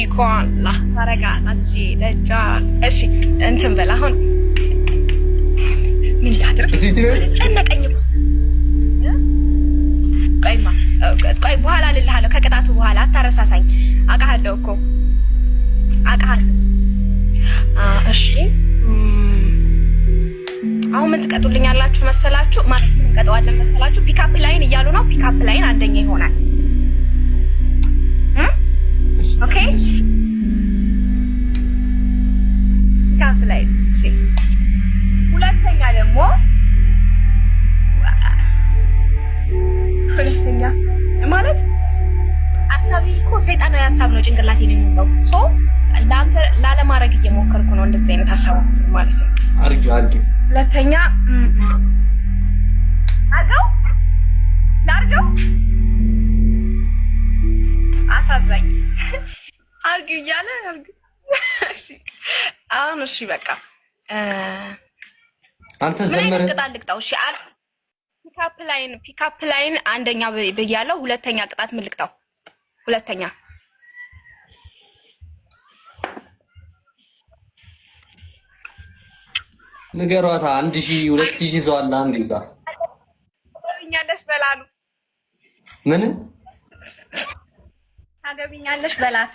ቺኳን ላሳረጋት አስቺ ደጇን። እሺ እንትን በል አሁን ምን ላድርግ? ጨነቀኝ እኮ። ቆይማ ቆይ፣ በኋላ ልልሃለሁ። ከቅጣቱ በኋላ አታረሳሳኝ። አውቃለሁ እኮ አውቃለሁ። እሺ አሁን ምን ትቀጡልኛላችሁ መሰላችሁ? ማለት ምን እንቀጠዋለን መሰላችሁ? Pickup line እያሉ ነው። Pickup line አንደኛ ይሆናል። Okay pickup line። እሺ ሁለተኛ ደግሞ ሁለተኛ ማለት ሀሳቢ እኮ ሰይጣናዊ ሀሳብ ነው ጭንቅላቴ ነው የሚለው። So ለአንተ ላለማድረግ እየሞከርኩ ነው እንደዚህ አይነት ሀሳብ ማለት ነው። አርጊው አርጊው። ሁለተኛ አርገው ላርገው አሳዛኝ አርጊው እያለ አርጊው። እሺ አሁን እሺ በቃ አንተ ምን አይነት ዘመረ ቅጣት ልቅጣው? እሺ pickup line pickup line አንደኛ ብያለሁ። ሁለተኛ ቅጣት ምን ልቅጣው? ሁለተኛ ንገሯታ። 1000 2000 ሰው አለ አንድ ጋር ታገቢኛለሽ በላሉ። ምን ታገቢኛለሽ በላት።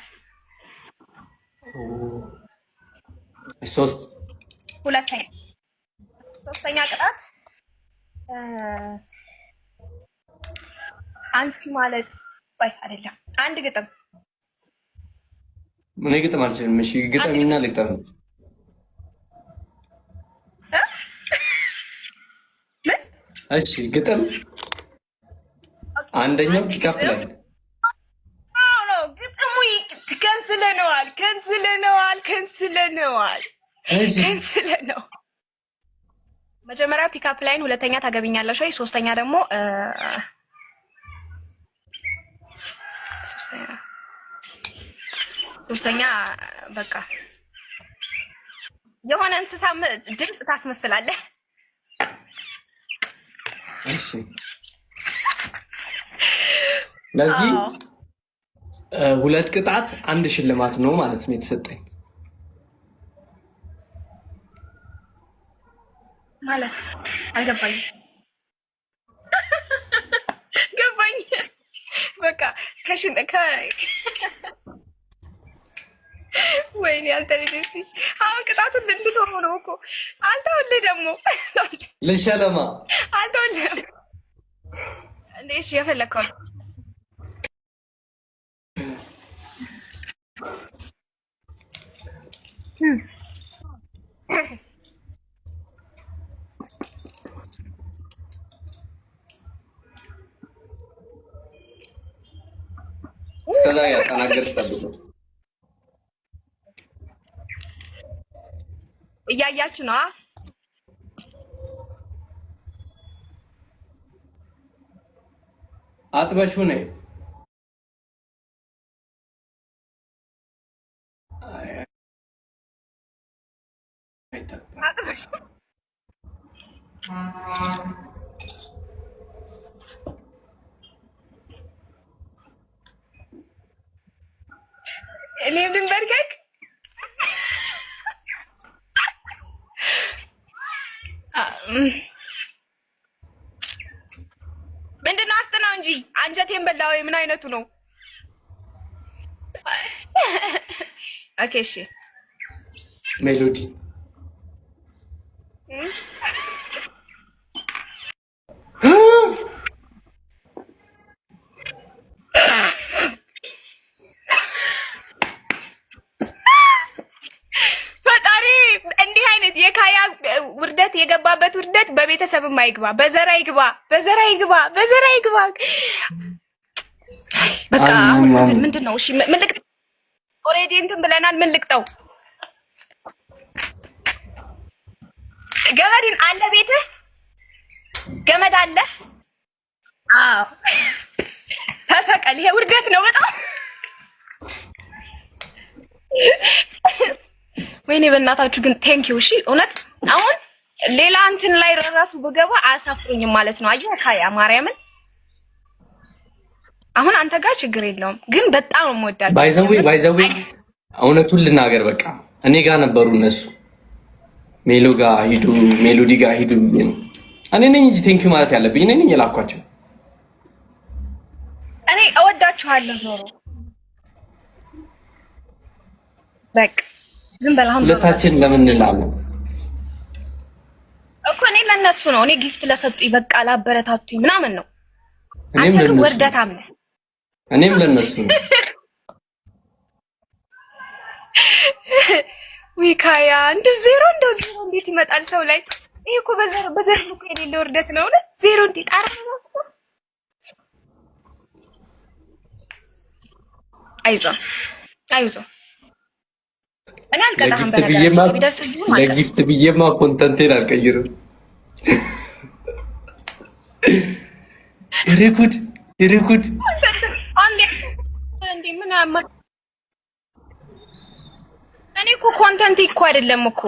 ሶስት ሁለተኛ ሶስተኛ ቅጣት አንቺ ማለት ወይ አይደለም፣ አንድ ግጥም እኔ ግጥም አልችልም። እሺ ግጠሚና ልግጠም። ምን? እሺ ግጥም አንደኛው pickup line ነው ግጥሙ። ከንስለነዋል፣ ከንስለነዋል፣ ከንስለነዋል፣ ከንስለነው። መጀመሪያ pickup line፣ ሁለተኛ ታገቢኛለሽ ወይ፣ ሶስተኛ ደግሞ ሶስተኛ በቃ የሆነ እንስሳ ድምፅ ታስመስላለህ። እሺ ለዚህ ሁለት ቅጣት አንድ ሽልማት ነው ማለት ነው የተሰጠኝ። ማለት አልገባኝም። ገባኝ። በቃ ከሽን ከ ወይኔ አልተለደሽ። አሁን ቅጣቱን ልንተወው ነው እኮ አልተወልህ ደግሞ ልሸለማ አልተወልህም እንዴ? እሺ የፈለግከው እስከዛ ያጠናገርሽ ጠብቁ። እያያችሁ ነው። አጥበሹ ነይ። እኔም ልንበርከክ። ምንድን ነው? አፍጥነው እንጂ አንጀቴን በላ ወይ? ምን አይነቱ ነው? Okay እሺ። Melody ፈጣሪ እንዲህ አይነት የካያ ውርደት የገባበት ውርደት በቤተሰብም አይግባ፣ በዘር አይግባ፣ በዘር አይግባ፣ በዘር አይግባ። በቃ አሁን ምንድን ነው? እሺ ምን ልቅጠው? Already እንትን ብለናል። ምን ልቅጠው? ገመድን አለ ቤትህ ገመድ አለ። አዎ ተሰቀል። ይሄ ውርደት ነው በጣም። ወይኔ በእናታችሁ ግን thank you። እሺ እውነት አሁን ሌላ እንትን ላይ ራሱ ብገባ አያሳፍሩኝም ማለት ነው። አየህ ካያ ማርያምን አሁን አንተ ጋር ችግር የለውም ግን በጣም ነው የምወዳቸው። By the way by the way እውነቱን ልናገር፣ በቃ እኔ ጋር ነበሩ እነሱ። ሜሎ ጋር ሂዱ፣ ሜሎዲ ጋር ሂዱ ብዬ ነው። እኔ ነኝ እንጂ thank you ማለት ያለብኝ እኔ ነኝ የላኳቸው። እኔ እወዳችኋለሁ። ዞሮ በቃ ዝም በል አሁን። ሁለታችን ለምን እንላለን እኮ እኔ ለእነሱ ነው። እኔ gift ለሰጡኝ በቃ ላበረታቱኝ ምናምን ነው። እኔም ለነሱ ወርደታም ነህ። እኔም ለነሱ ነው። ዊካያ እንደው ዜሮ እንደው ዜሮ እንዴት ይመጣል ሰው ላይ? ይሄ እኮ በዘር በዘር እኮ የሌለ ውርደት ነው። እውነት ዜሮ እንዴት አረ አይዞህ አይዞህ፣ እኔ አልቀጣህም። ለ gift ብዬማ content ኤን አልቀይርም። ኧረ ጉድ ኧረ ጉድ! እኔ እኮ content እኮ አይደለም እኮ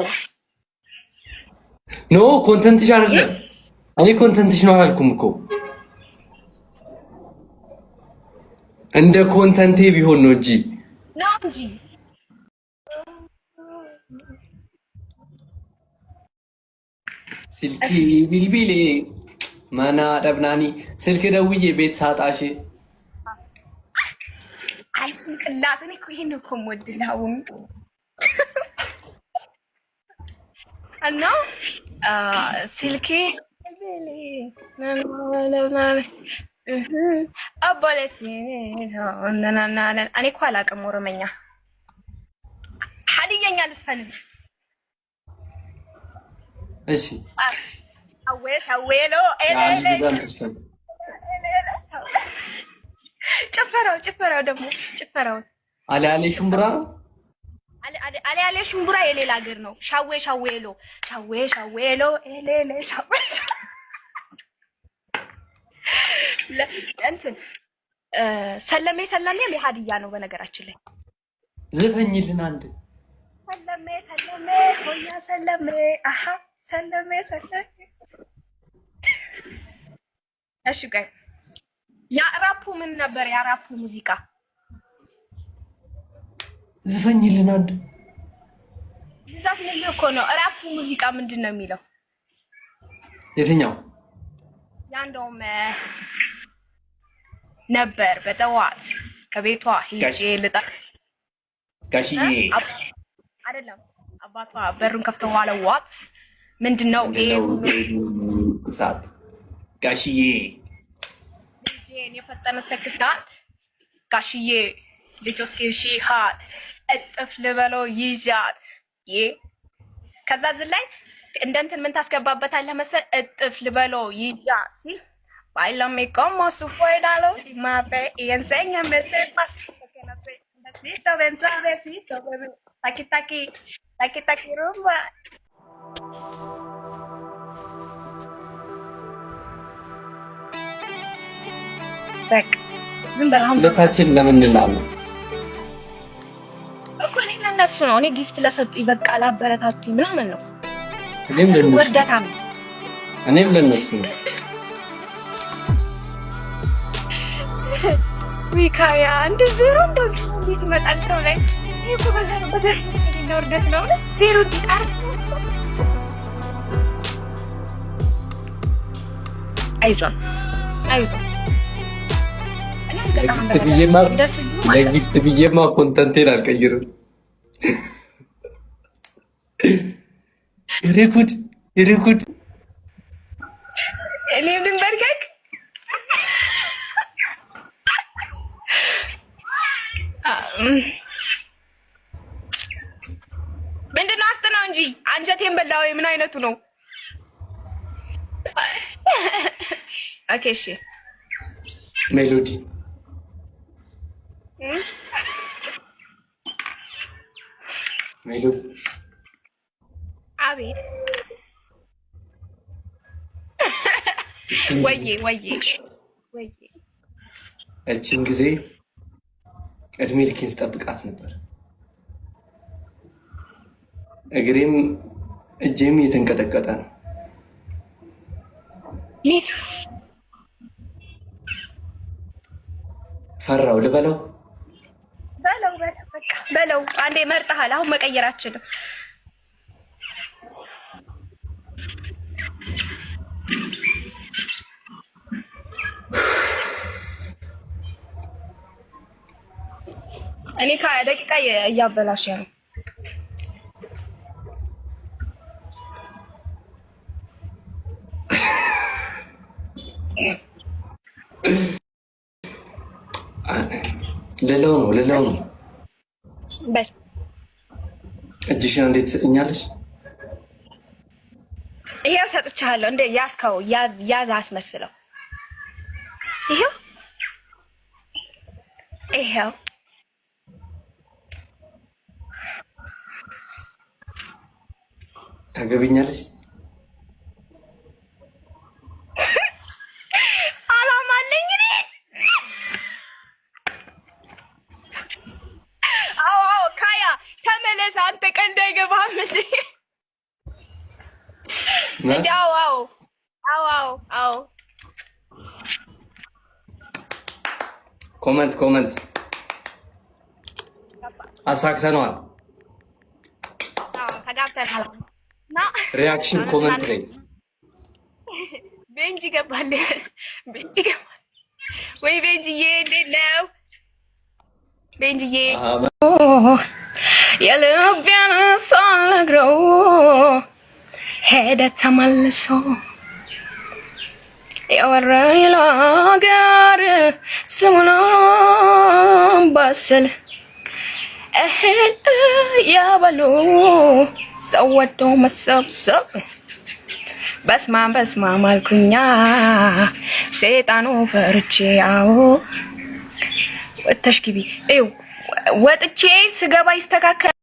No content ሽ አይደለም። እኔ content ሽ ነው አላልኩም እኮ እንደ content ኤ ቢሆን ነው እንጂ ነው እንጂ ስልክ bilbilee mana dhabnaani ስልክ ደውዬ ቤት ሳጣሽ አይ ጭንቅላት። እኔ እኮ ይሄን እኮ የምወድልህ አሁን እና ስልኬ እኔ እኮ አላውቅም ኦሮመኛ። ሀዲየኛ ልዝፈንልህ። እሺ ጭፈራው ጭፈራው ደግሞ ጭፈራው አለ አለ ሽምቡራ ነው። አለ አለ ሽምቡራ የሌላ ሀገር ነው። ሻዌ ሻዌሎ ሻዌ ሻዌሎ ኤሌሌ ሻዌ እንትን ሰለሜ ሰለሜም የሀዲያ ነው። በነገራችን ላይ ዘፈኝልን አንድ ሰለሜ ሰለሜ ሆያ ሰለሜ አሀ ሰለሜ ሰለሜ። እሺ ቆይ የአራፑ ምን ነበር? የአራፑ ሙዚቃ ዝፈኝልን አንድ ልዘፍንልህ እኮ ነው። ራፑ ሙዚቃ ምንድን ነው የሚለው? የትኛው? ያ እንደውም ነበር በጠዋት ከቤቷ ሂጄ ልጣ ጋሽዬ አይደለም አባቷ በሩን ከፍተው ዋለዋት። ምንድን ነው ይሄ ሰዓት? ጋሽዬ ልጄን የፈጠነ ሰክሳት ጋሽዬ ልጆት ሺሃት እጥፍ ልበለው ይዣት ይ ከዛ ዝን ላይ እንደ እንትን ምን ታስገባበታለህ መሰል እጥፍ ልበለው ይዣት ሲል Bailame como su fuera la última vez y enséñame ese pasito que no sé. Besito, ven suavecito, bebé. Taki, taki, taki, taki, rumba. በቃ ዝም በል አሁን። ሁለታችን ለምን እንላለን እኮ እኔ ለእነሱ ነው። እኔ gift ለሰጡኝ በቃ ላበረታቱኝ ምናምን ነው። እኔም ለነሱ ወርደታም እኔም ለነሱ ነው። ዊካያ እንደ ዜሮ እንደው እንዴት ይመጣል ሰው ላይ? ይሄ እኮ በዘር በዘር ውርደት ነው። ዜሮ እንዴት አረ አይዞህ አይዞህ። ለ gift ብዬማ content ኤን አልቀይርም። ኧረ ጉድ ኧረ ጉድ! እኔም ልንበርከክ። ምንድን ነው አፍጥነው እንጂ አንጀቴን በላ ወይ ምን አይነቱ ነው? Okay እሺ ሜሎዲ ሜሎዲ አቤት ወዬ ወዬ ወዬ እቺን ጊዜ እድሜ ልኬን ስጠብቃት ነበር። እግሬም እጄም እየተንቀጠቀጠ ነው። ሚቱ ፈራው ልበለው በለው በለው። በቃ በለው። አንዴ መርጠሃል። አሁን መቀየር አትችልም። እኔ ከደቂቃ እያበላሽ ነው። ልለው ነው ልለው ነው። በል። እጅሽን እንዴት ትሰጥኛለሽ? ይሄው ሰጥቻለሁ። እንደ ያዝከው ያዝ ያዝ አስመስለው። ይሄው ይሄው። ታገቢኛለሽ? አላማ አለኝ እኔ። አዎ አዎ፣ ካያ ተመለስ። አንተ ቀልድ አይገባህም እንዴ? እንዴ? አዎ አዎ አዎ አዎ አዎ። Comment, comment። አሳክተነዋል። አዎ፣ ተጋብተናል። እና Reaction comment ላይ። ቤንጂ ገባል። ቤንጂ ገባል ወይ? ቤንጂዬ እንዴት ነው ቤንጂዬ? የልቤን ሳልነግረው ሄደ ተመልሶ፣ የወረይሉ ጋር ስሙን ባስል እህል ያበሉ ሰው ወዶ መሰብሰብ። በስማም በስማም አልኩኛ ሴጣኑ ፈርቼ። አዎ፣ ወጥተሽ ግቢ። ይኸው ወጥቼ ስገባ ይስተካከል።